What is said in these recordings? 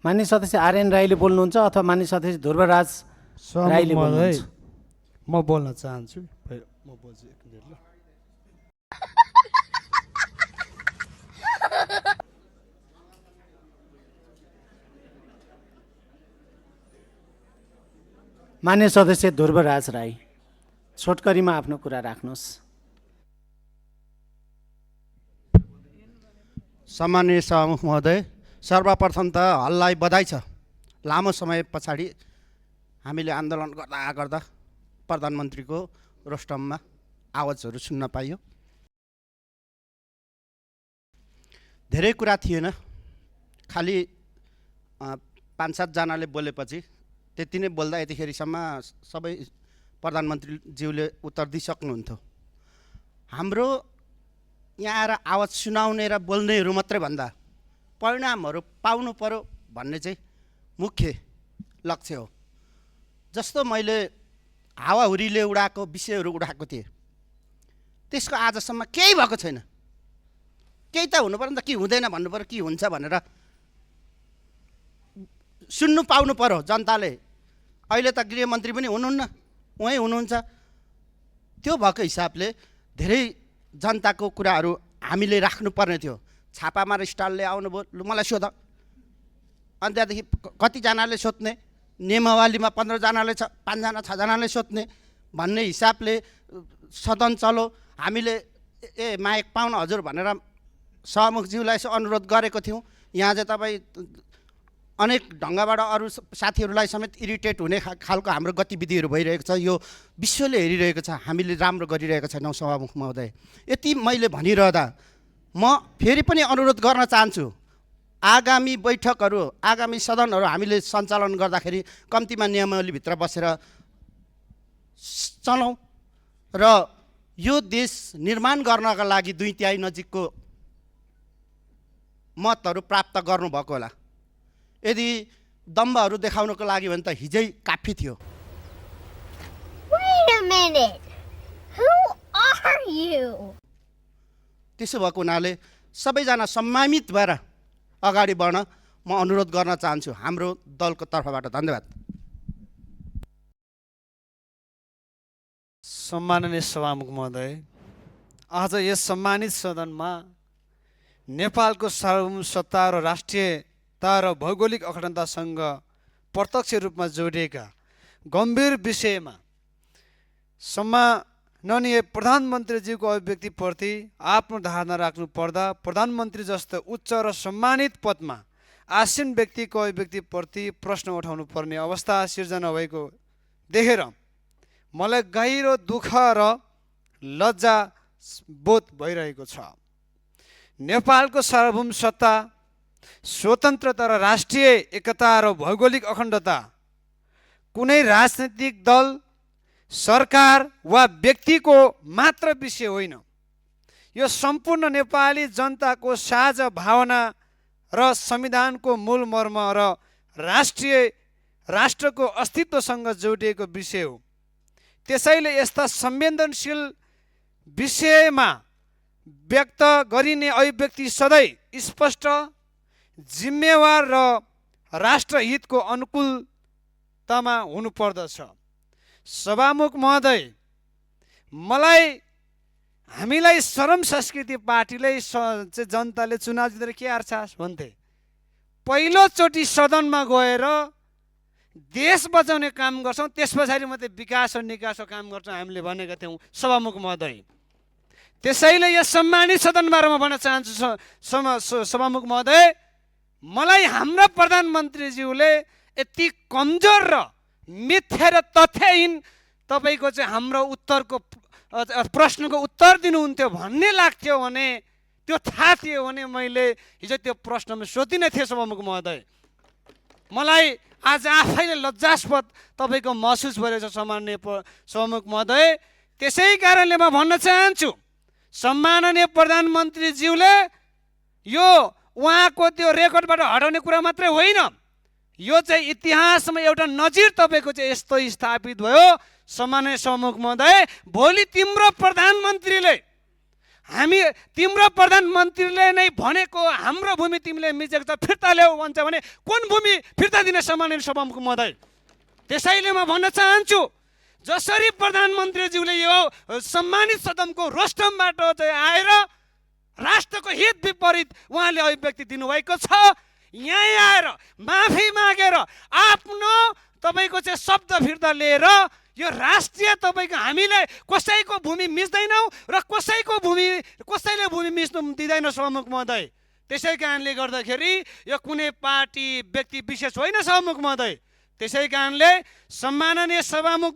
माननीय सदस्य आर्यन राईले बोल्नुहुन्छ अथवा माननीय सदस्य ध्रुवराज राईले बोल्नुहुन्छ? म बोल्न चाहन्छु। म बोल्छु एक मिनेट ल। मान्य सदस्य ध्रुवराज राई, छोटकरीमा आफ्नो कुरा राख्नुहोस्। सम्माननीय सभामुख महोदय, सर्वप्रथम त हललाई बधाई छ। लामो समय पछाडि हामीले आन्दोलन गर्दा गर्दा प्रधानमन्त्रीको रोस्टममा आवाजहरू सुन्न पाइयो। धेरै कुरा थिएन, खालि 5-7 जनाले बोलेपछि त्यति नै बोल्दा यतिखेरिसम्म सबै प्रधानमन्त्रीज्यूले उत्तर दिइसक्नुहुन्थ्यो। हाम्रो यहाँ आएर आवाज सुनाउने र बोल्नेहरू मात्रै भन्दा परिणामहरू पाउनु पर्यो भन्ने चाहिँ मुख्य लक्ष्य हो। जस्तो मैले हावाहुरीले उडाएको विषयहरू उडाएको थिएँ, त्यसको आजसम्म केही भएको छैन। केही त हुनु पर्यो नि त, के हुँदैन भन्नु पर्यो, के हुन्छ भनेर सुन्नु पाउनु पर्यो जनताले। अहिले त गृहमन्त्री पनि हुनुहुन्न, उहीँ हुनुहुन्छ। त्यो भएको हिसाबले धेरै जनताको कुराहरू हामीले राख्नुपर्ने थियो। छापामार स्टालले आउनुभयो, लु मलाई सोध, अनि त्यहाँदेखि कतिजनाले सोध्ने, नियमावलीमा 15 जनाले 5 जना 6 जनाले सोध्ने भन्ने हिसाबले सदन चलो। हामीले माइक पाउन हजुर भनेर सभामुखज्यूलाई यसो अनुरोध गरेको थियौँ। यहाँ चाहिँ तपाईँ अनेक ढङ्गबाट अरू साथीहरूलाई समेत इरिटेट हुने खालको हाम्रो गतिविधिहरू भइरहेको छ। यो विश्वले हेरिरहेको छ, हामीले राम्रो गरिरहेको छैनौँ सभामुख महोदय। यति मैले भनिरहँदा म फेरि पनि अनुरोध गर्न चाहन्छु, आगामी बैठकहरू, आगामी सदनहरू हामीले सञ्चालन गर्दाखेरि कम्तीमा नियमावलीभित्र बसेर चलौँ र यो देश निर्माण गर्नका लागि 2/3 नजिकको मतहरू प्राप्त गर्नुभएको होला। यदि दम्बहरू देखाउनको लागि भने त हिजै काफी थियो। Wait a minute. Who are you? त्यसो भएको हुनाले सबैजना सम्मानित भएर अगाडि बढ्न म अनुरोध गर्न चाहन्छु हाम्रो दलको तर्फबाट। धन्यवाद। सम्माननीय सभामुख महोदय, आज यस सम्मानित सदनमा नेपालको सार्वभौम सत्ता र राष्ट्रियता र भौगोलिक अखण्डतासँग प्रत्यक्ष रूपमा जोडिएका गम्भीर विषयमा सम्माननीय प्रधानमन्त्रीज्यूको अभिव्यक्तिप्रति आफ्नो धारणा राख्नु पर्दा प्रधानमन्त्री जस्तो उच्च र सम्मानित पदमा आसीन व्यक्तिको अभिव्यक्तिप्रति प्रश्न उठाउनु पर्ने अवस्था सिर्जना भएको देखेर मलाई गहिरो दुःख र लज्जा बोध भइरहेको छ। नेपालको सार्वभौम सत्ता, स्वतन्त्रता र राष्ट्रिय एकता र भौगोलिक अखण्डता कुनै राजनैतिक दल, सरकार वा व्यक्तिको मात्र विषय होइन। यो सम्पूर्ण नेपाली जनताको साझा भावना र संविधानको मूल मर्म र राष्ट्रको अस्तित्वसँग जोडिएको विषय हो। त्यसैले यस्ता संवेदनशील विषयमा व्यक्त गरिने अभिव्यक्ति सधैँ स्पष्ट, जिम्मेवार र राष्ट्रहितको अनुकूलतामा हुनुपर्दछ। सभामुख महोदय, हामीलाई श्रम संस्कृति पार्टीले जनताले चुनाव जितेर के आर्छ भन्थे। पहिलोचोटि सदनमा गएर देश बचाउने काम गर्छौँ, त्यस पछाडि मात्रै विकास र निकासको काम गर्छौँ हामीले भनेका थियौँ सभामुख महोदय। त्यसैले यस सम्मानित सदनबाट म भन्न चाहन्छु सभामुख महोदय, मलाई हाम्रा प्रधानमन्त्रीज्यूले यति कमजोर र मिथ्या र तथ्यहीन तपाईँको चाहिँ हाम्रो प्रश्नको उत्तर दिनुहुन्थ्यो भन्ने लाग्थ्यो भने, त्यो थाहा थियो भने मैले हिजो त्यो प्रश्नमा सोधिनै थिएँ सभामुख महोदय। मलाई आज आफैले लज्जास्पद तपाईँको महसुस भइरहेछ सम्माननीय सभामुख महोदय। त्यसै कारणले म भन्न चाहन्छु सम्माननीय प्रधानमन्त्रीज्यूले यो उहाँको त्यो रेकर्डबाट हटाउने कुरा मात्रै होइन, यो चाहिँ इतिहासमा एउटा नजिर तपाईँको चाहिँ यस्तो स्थापित भयो। सम्माननीय सभामुख महोदय, भोलि तिम्रो प्रधानमन्त्रीले हामी तिम्रो प्रधानमन्त्रीले नै भनेको हाम्रो भूमि तिमीले मिचेको छ फिर्ता ल्याऊ भन्छ भने कुन भूमि फिर्ता दिन सम्माननीय सभामुख महोदय? त्यसैले म भन्न चाहन्छु, जसरी प्रधानमन्त्रीज्यूले यो सम्मानित सदनको रोस्टमबाट चाहिँ आएर राष्ट्रको हित विपरीत उहाँले अभिव्यक्ति दिनुभएको छ, यहीँ आएर माफी मागेर आफ्नो तपाईँको चाहिँ शब्द फिर्ता लिएर यो राष्ट्रिय तपाईँको हामीले कसैको भूमि मिच्दैनौँ र कसैले भूमि मिच्नु दिँदैन सभामुख महोदय। त्यसै कारणले गर्दाखेरि यो कुनै पार्टी व्यक्ति विशेष होइन सभामुख महोदय। त्यसै कारणले सम्माननीय सभामुख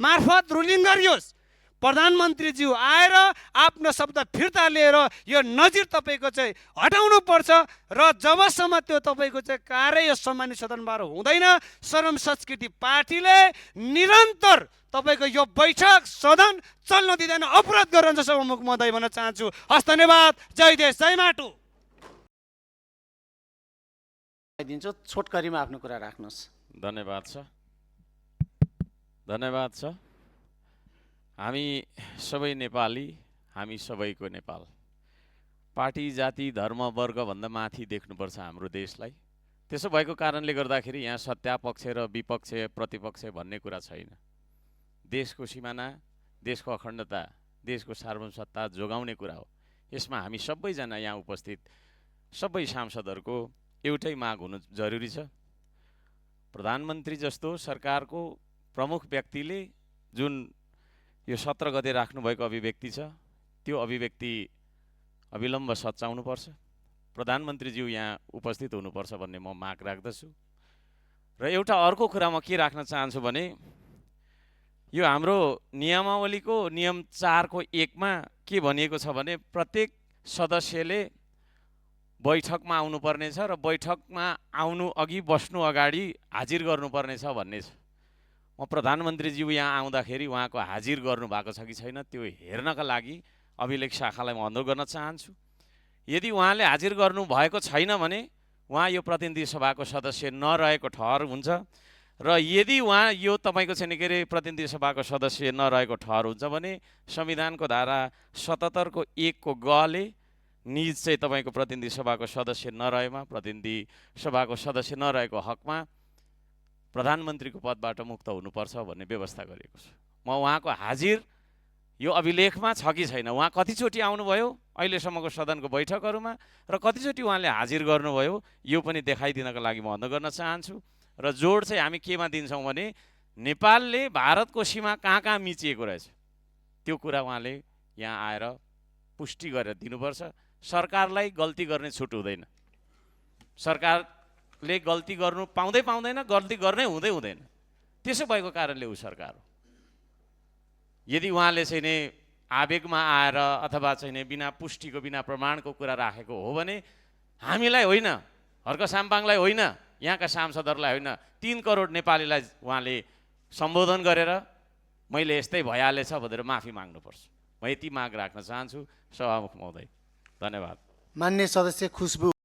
मार्फत रुलिङ गरियोस्, प्रधानमन्त्रीज्यू आएर आफ्नो शब्द फिर्ता लिएर यो नजिर तपाईँको चाहिँ हटाउनु पर्छ र जबसम्म त्यो तपाईँको चाहिँ कार्य यो सम्मानित सदनबाट हुँदैन, श्रम संस्कृति पार्टीले निरन्तर तपाईँको यो बैठक सदन चल्न दिँदैन, अवरोध गरन्छ सभामुख महोदय भन्न चाहन्छु। हस्, धन्यवाद। जय देश, जय माटो। दिन्छु, छोटकरीमा आफ्नो कुरा राख्नुहोस्। धन्यवाद छ, धन्यवाद छ। हामी सबै नेपाली, हामी सबैको नेपाल। पार्टी जाति धर्म वर्गभन्दा माथि देख्नुपर्छ हाम्रो देशलाई। त्यसो भएको कारणले गर्दाखेरि यहाँ सत्तापक्ष र विपक्ष प्रतिपक्ष भन्ने कुरा छैन। देशको सिमाना, देशको अखण्डता, देशको सार्वभौमसत्ता जोगाउने कुरा हो। यसमा हामी सबैजना यहाँ उपस्थित सबै सांसदहरूको एउटै माग हुनु जरुरी छ। प्रधानमन्त्री जस्तो सरकारको प्रमुख व्यक्तिले जुन यो 17 गते राख्नुभएको अभिव्यक्ति छ, त्यो अभिव्यक्ति अविलम्ब सच्याउनुपर्छ। प्रधानमन्त्रीज्यू यहाँ उपस्थित हुनुपर्छ भन्ने म माग राख्दछु। र एउटा अर्को कुरा म के राख्न चाहन्छु भने, यो हाम्रो नियमावलीको नियम 4 को 1 मा के भनिएको छ भने प्रत्येक सदस्यले बैठकमा आउनुपर्ने छ र बैठकमा आउनु अघि बस्नु अगाडि हाजिर गर्नुपर्ने छ भन्ने छ। म प्रधानमन्त्रीज्यू यहाँ आउँदाखेरि उहाँको हाजिर गर्नु भएको छ कि छैन त्यो हेर्नका लागि अभिलेख शाखालाई म अनुरोध गर्न चाहन्छु। यदि उहाँले हाजिर गर्नु भएको छैन भने उहाँ यो प्रतिनिधि सभाको सदस्य नरहेको ठहर हुन्छ र यदि उहाँ यो तपाईँको छैन के अरे प्रतिनिधि सभाको सदस्य नरहेको ठहर हुन्छ भने संविधानको धारा 77 को 1 को ग ले निज चाहिँ तपाईँको प्रतिनिधि सभाको सदस्य नरहेमा प्रतिनिधि सभाको सदस्य नरहेको हकमा प्रधानमन्त्रीको पदबाट मुक्त हुनुपर्छ भन्ने व्यवस्था गरिएको छ। म उहाँको हाजिर यो अभिलेखमा छ कि छैन, उहाँ कतिचोटि आउनुभयो अहिलेसम्मको सदनको बैठकहरूमा र कतिचोटि उहाँले हाजिर गर्नुभयो यो पनि देखाइदिनको लागि म अनुरोध गर्न चाहन्छु। र जोड चाहिँ हामी केमा दिन्छौँ भने नेपालले भारतको सीमा कहाँ कहाँ मिचिएको रहेछ त्यो कुरा उहाँले यहाँ आएर पुष्टि गरेर दिनुपर्छ। सरकारलाई गल्ती गर्ने छुट हुँदैन, सरकारले गल्ती गर्नु पाउँदैन, गल्ती गर्नै हुँदैन। त्यसो भएको कारणले ऊ सरकार हो। यदि उहाँले चाहिँ नि आवेगमा आएर अथवा चाहिँ नि बिना पुष्टिको बिना प्रमाणको कुरा राखेको हो भने हामीलाई होइन, हर्क साम्पाङलाई होइन, यहाँका सांसदहरूलाई होइन, 3 करोड नेपालीलाई उहाँले सम्बोधन गरेर मैले यस्तै भइहालेछ भनेर माफी माग्नुपर्छ। म यति माग राख्न चाहन्छु सभामुख महोदय। धन्यवाद। मान्य सदस्य खुसबु